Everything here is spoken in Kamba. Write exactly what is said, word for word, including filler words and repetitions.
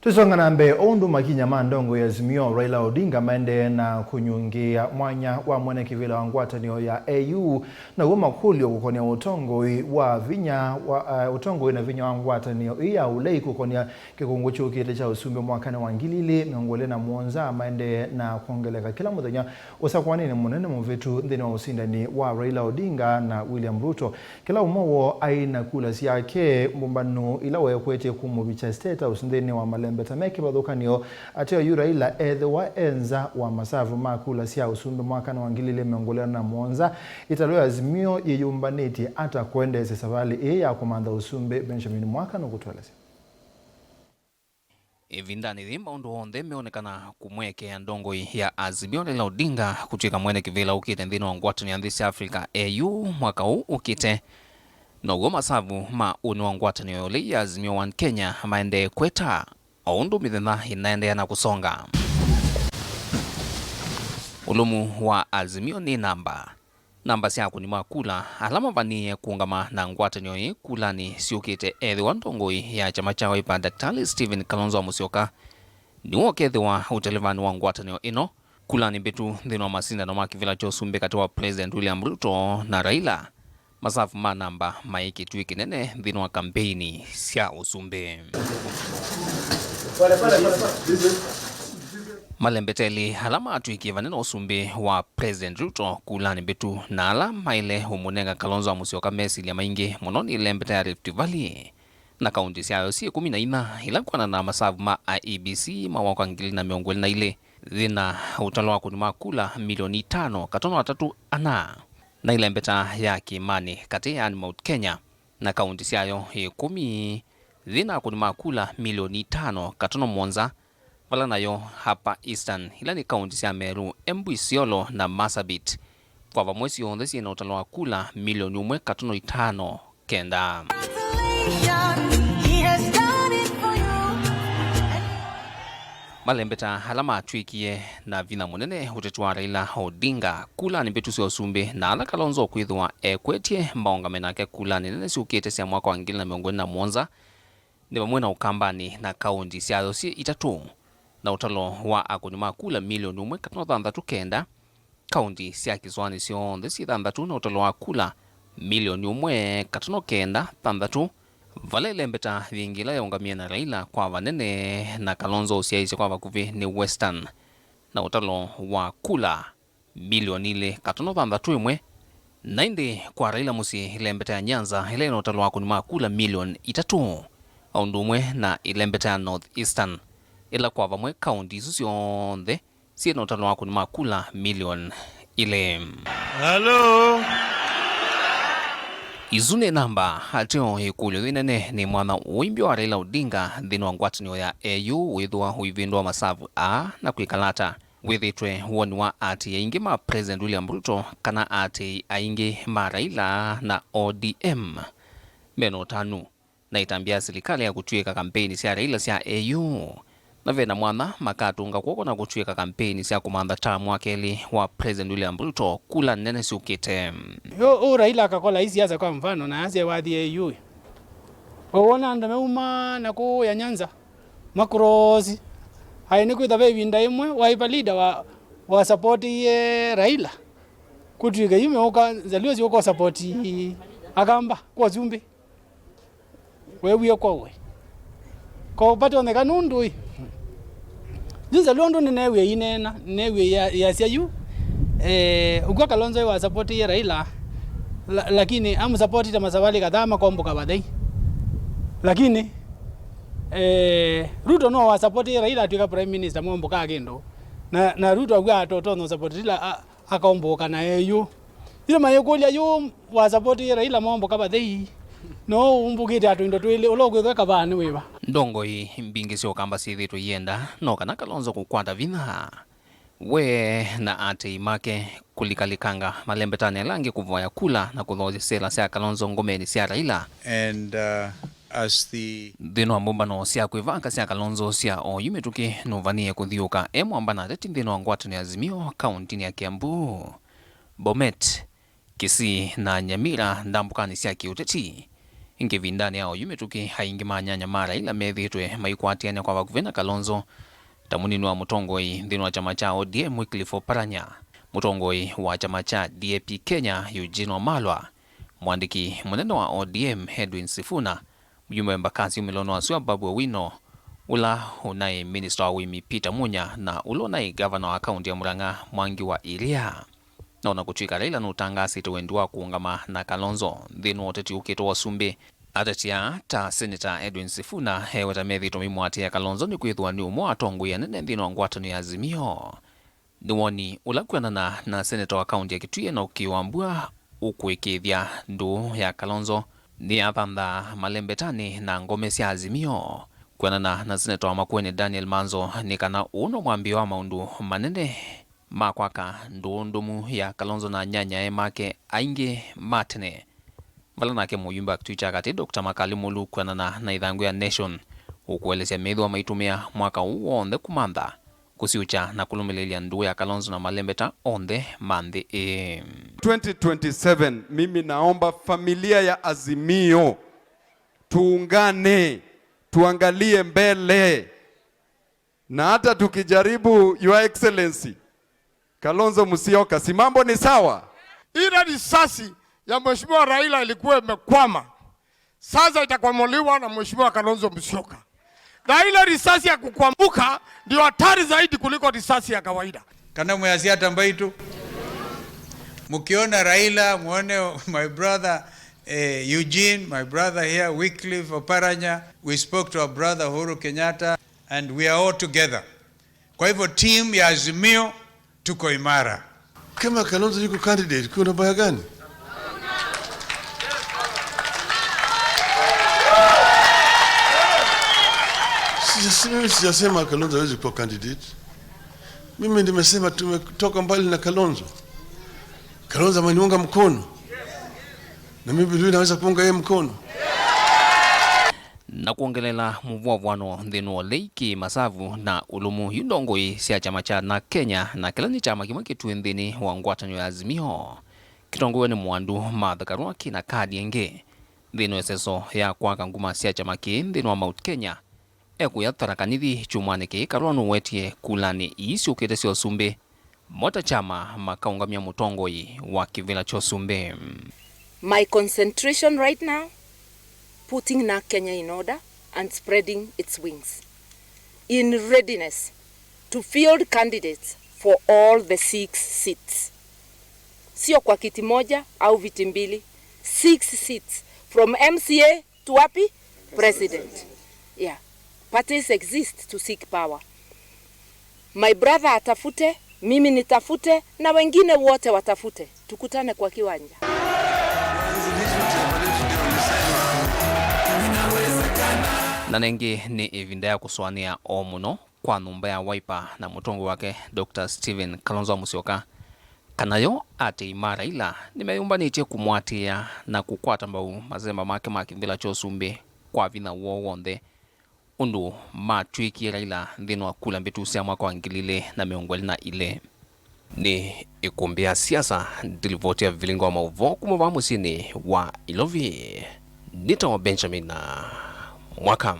Tũisonga na mbee, o ũndũ makinya ma ndongoi ya Azimio Raila Odinga maendee na kũnyungĩĩa mwanya wa mwene kĩvĩla wa ngwatanĩo ya A U, naw'o makũlyo kũkonĩa ũtongoi wa vinya wa, eh, ũtongoi na vinya wa ngwatanĩo ĩĩ ya ũlei kũkonĩa kĩkũngũ kyũkĩte kya ũsumbĩ mwakanĩ wa ngili ilĩ mĩongo ĩlĩ na mũonza maendee na kwongeleka kĩla mũthenya. Ũsakũanĩnĩ mũnene mũvĩtu nthĩnĩ wa ũsindani wa Raila Odinga na William Ruto, kĩla ũmwe woo aĩ na kula syake mbũmbanũ ila weekwetie kũmũvikya State House nthĩnĩ wa malembeta me kĩvathũkany'o. Ateo yu Raila ethĩwa e nza wa masavu ma kula sya ũsumbĩ mwakanĩ wa ngili ilĩ mĩongo ĩlĩ na mũonza, ĩtalo ya Azimio yĩyũmbanĩtye ata kwendeesya savalĩ ĩĩ ya kũmantha ũsumbĩ? Benjamin Mwaka nũkũtũelesya. Ĩvindanĩ yĩĩ, maũndũ onthe meonekana kũmwekea ndongoi ya Azimio Raila Odinga kũtw'ĩka mwene kĩvĩla ũkĩte nthĩnĩ wa ngwatanĩo ya nthĩ sya Africa A U mwaka ũũ ũkĩte. Now'o masavu ma ũnĩ wa ngwatanĩo ya ũlei ya Azimio One Kenya maendee kweta, o ũndũ mĩthenya ĩnaendeea na kũsonga. Ũlũmu wa Azimio nĩ namba. Namba sya akũni ma kula ala mavanĩĩe kũũngama na ngwatanĩo ĩĩ kulanĩ syũkĩte ethĩwa ndongoi ya kyama kya Wiper Daktari Stephen Kalonzo wa Musyoka nĩwe ũkethĩwa ũtelevanĩ wa ngwatanĩo ĩno kulanĩ mbĩtu nthĩnĩ wa masindano ma kĩvĩla kya ũsumbĩ katĩ wa President William Ruto na Raila. Masavu ma namba maĩ kĩtuĩ kĩnene nthĩnĩ wa kambeini sya ũsumbĩ. Malembeta elĩ ala matw'ĩkie vanene ũsumbĩ wa President Ruto kulanĩ mbĩtu na ala maĩle ũmũnenga Kalonzo wa Musyoka mesilya maingĩ mũno nĩ ĩlembeta ya Rift Valley na kaunti syayo syĩ ĩkũmi na inya ila kwanana na masavu ma I E B C ma mwaka wa ngili na mĩongo ĩlĩ na ilĩ yĩna ũtalo wa akũni ma kula milioni itano katono atatũ ana, na ĩlembeta ya Kĩĩmanĩ katĩ, yaani Mount Kenya, na kaunti syayo ĩkũmi yĩna akũni ma kula milioni itano katono mũonza, vala nayo Upper Eastern, ila nĩ kaunti sya Meru, Embu, Isiolo na Marsabit, kwa vamwe syonthe syĩna ũtalo wa kula milioni ũmwe katono itano kenda. Malembeta ala matw'ĩkie na vinya mũnene ũteti wa Raila Odinga kulanĩ mbĩtu sya ũsumbĩ na ala Kalonzo ũkwĩthĩwa ekwetye maũngame nake kulanĩ nene syũkĩte sya mwaka wa ngili na mĩongo ĩlĩ na mũonza nĩ vamwe na Ũkambanĩ na kaunti syayo syĩ itatũ na ũtalo wa akũni ma kula milioni ũmwe katono thanthatũ kenda. Kaunti sya kĩsũanĩ syonthe syĩ thanthatũ na ũtalo wa kula milioni ũmwe katono kenda thanthatũ, vala ĩlembeta yĩngĩ ĩla yaũngamie na Raila kwa vanene na Kalonzo ũsyaĩĩsye kwa vakuvĩ nĩ Western na ũtalo wa kula milioni ilĩ katono thanthatũ ĩmwe. Na ĩndĩ kwa Raila mũsyĩ, ĩlembeta ya Nyanza ĩla ĩna ũtalo wa akũni ma kula milioni itatũ, o ũndũ ũmwe na ĩlembeta ya North Eastern, ĩla kwa vamwe kaunti isu syonthe syĩ na ũtalo wa akũni ma kula milioni ilĩ. Hello. Isu nĩ namba. Ateo ĩkũlyo yĩnene nĩ mwanya ũimbyo wa Raila Odinga nthĩnĩ wa ngwatanĩo ya A U wĩthĩwa ũivĩndũa masavu aa na kwĩkala ata? Wĩthĩtwe woni wa aatĩĩi aingĩ ma President William Ruto kana aatĩĩi aingĩ ma Raila na O D M mena ũtanu na ĩtambya ya silikalĩ ya kũtw'ĩka kambeini sya Raila sya A U, na vena mwanya makatũnga kw'oko na kũtw'ĩka kambeini sya kũmantha tamu wa kelĩ wa President William Ruto kula nene syũkĩte. Ũ, ũ Raila akakola ii siasa kwa mfano na asya wathi A U. Wawona andũ meuma na kũũya Nyanza, makrosi. Aĩ nĩ kwĩtha ve ĩvinda ĩmwe Wiper leader wa, wa supportie Raila. Kũtw'ĩka yu meũka, Nzalio syũka support Akamba kwa ũsumbĩ. Weewie kwa ũĩ. Ko pate oneka nũndũ ĩ. Yu Nzalio ũndũ nĩneewie ineena, nĩneewie ya, yasya yu. Eh, ũkw'a Kalonzo ĩ wa supportie Raila, la, lakini amũsupportite masavalĩ kadhaa makomboka vathei. Lakini, eh, Ruto no wa supportie Raila atw'ĩka prime minister mombokaa kĩndũ. Na, na Ruto akw'a atotonya support Raila, a, akaũmbũka na eyu. Yu mayĩkũlya, yu wa support Raila momboka vathei, no ũmbũkĩte atũ indo twĩlĩ, ũla ũkwĩthwa kavaa nĩ wĩva? Ndongoi mbingĩ sya Ũkamba syĩthĩtwe ienda no kana Kalonzo kũkwata vinya. We na aatĩĩi make kũlikalikanga malembetanĩ ala angĩ kũvoya kula na kũthoosya sela sya Kalonzo ngũmenĩ sya Raila. And, uh, as the Nthĩnĩ wa mbũmbano sya kwĩvanga sya Kalonzo sya oyu mĩtũkĩ, nũvanĩe kũthiũũka e mwamba na ateti nthĩnĩ wa ngwatanĩo ya Azimio kaũntĩnĩ ya Kiambu, Bomet, Kisii na Nyamira ndambũkanĩ sya kĩũteti. Kĩvindanĩ ya oyu mĩtũkĩ, aingĩ ma anyanya ma Raila methĩĩtwe maikwatĩanĩa kwa vakuvĩ na Kalonzo, ta mũnini wa mũtongoi nthĩnĩ wa kyama kya O D M, Wycliffe Oparanya, mũtongoi wa kyama kya D A P Kenya, Eugene Wamalwa, mũandĩki mũnene wa O D M, Edwin Sifuna, mũjumbe wa Embakasi umĩlonĩ wa sua, Babu Owino, ũla ũnaĩ minista wa ũĩmi, Peter Munya, na ũla ũnaĩ ngavana wa kaunti ya Murang'a, Mwangi wa Iria. Na ona kũtw'ĩka Raila nũtangaasĩte wendi wa kũũngama na Kalonzo nthĩnĩ wa ũteti ũkĩte wa ũsumbĩ, ateti aa ta Senator Edwin Sifuna eweta methĩĩtwe maimũatĩĩa Kalonzo nĩkwĩthĩwa nĩ ũmwe wa atongoi anene nthĩnĩ wa ngwatanĩo ya Azimio. Nĩ woni ũla kwĩanana na Senator wa kaunti ya Kitui Enock Wambua ũkũĩkĩĩthya ndũũ ya Kalonzo nĩyathanthaa malembetanĩ na ngome sya Azimio. Kwĩanana na Senator wa Makueni Daniel Manzo, nĩ kana ũũ no mwambĩĩo wa maũndũ manene ma kwaka ndũũ ndũmu ya Kalonzo na anyanyae make aingĩ ma tene, vala nake mũyumbe wa Kitui kya Katĩ, Doctor Makali Mulu, kwĩanana na ĩthangũ ya Nation, ũkũelesya methĩwa maitũmĩa mwaka ũũ w'onthe kũmantha, kũsiũkya na kũlũmĩlĩĩlya ndũũ ya Kalonzo na malembeta onthe ma nthĩ ĩĩ. Twenty twenty-seven, mimi naomba familia ya Azimio tuungane, tuangalie mbele. Na hata tukijaribu, Your Excellency, Kalonzo Musyoka, si mambo ni sawa? Ile risasi ya Mheshimiwa Raila ilikuwa imekwama, sasa itakwamuliwa na Mheshimiwa Kalonzo Musyoka. Na ile risasi ya kukwamuka ndio hatari zaidi kuliko risasi ya kawaida. Kana mwĩasya ata mbaitũ? Mkiona Raila, muone my brother, eh, Eugene, my brother here, Wycliffe Oparanya. We spoke to our brother Uhuru Kenyatta, and we are all together. Kwa hivyo, team ya Azimio tuko imara. Kama Kalonzo yuko candidate, kuna baya gani? Sijasema, mimi sijasema Kalonzo hawezi kuwa candidate. Mimi nimesema tumetoka mbali na Kalonzo. Kalonzo ameniunga mkono. Na mimi vile vile naweza kuunga yeye mkono. Na kwongelela mũvũavũano nthĩnĩ wa ũlei kĩ-masavu na ũlũmu, yu ndongoi sya kyama kya NARC Kenya, na kĩla nĩ kyama kĩmwe kĩtũĩ nthĩnĩ wa ngwatanĩo ya Azimio, kĩtongoew'e nĩ Mwandu Martha Karua, kĩna kadi ĩngĩ nthĩnĩ wa ĩseso ya kwaka nguma sya kyama kĩĩ nthĩnĩ wa Mount Kenya. Ekũya Tharaka Nithi kyumwanĩ kĩĩ, Karua nũwetie kulanĩ ii syũkĩte sya ũsumbĩ, mo ta kyama makaũngamya mũtongoi wa kĩvĩla kya ũsumbĩ. My concentration right now, putting NARC Kenya in order and spreading its wings in readiness to field candidates for all the six seats. Sio kwa kiti moja au viti mbili, six seats, from M C A to wapi? President. Yeah. Parties exist to seek power. My brother atafute, mimi nitafute, na wengine wote watafute. Tukutane kwa kiwanja. Na nengĩ nĩ ĩvinda ya kũsũanĩa o mũno kwa nyũmba ya Wiper na mũtongoi wake, Doctor Stephen Kalonzo Musyoka, kana yo atei ma Raila nĩmeyũmbanĩtye kũmũatĩĩa na kũkwata mbau masemba make ma kĩvĩla kya ũsumbĩ kwa vinya woo w'onthe, ũndũ matw'ĩkie Raila nthĩnĩ wa kula mbĩtu sya mwaka wa ngili ilĩ na mĩongo ĩlĩ na ilĩ. Nĩ ĩkũmbĩ ya siasa, ndilivoti ya vilingo wa maũvoo kuma vaa mũsyĩnĩ wa Ilovi. Nĩtawa Benjamin Mwaka.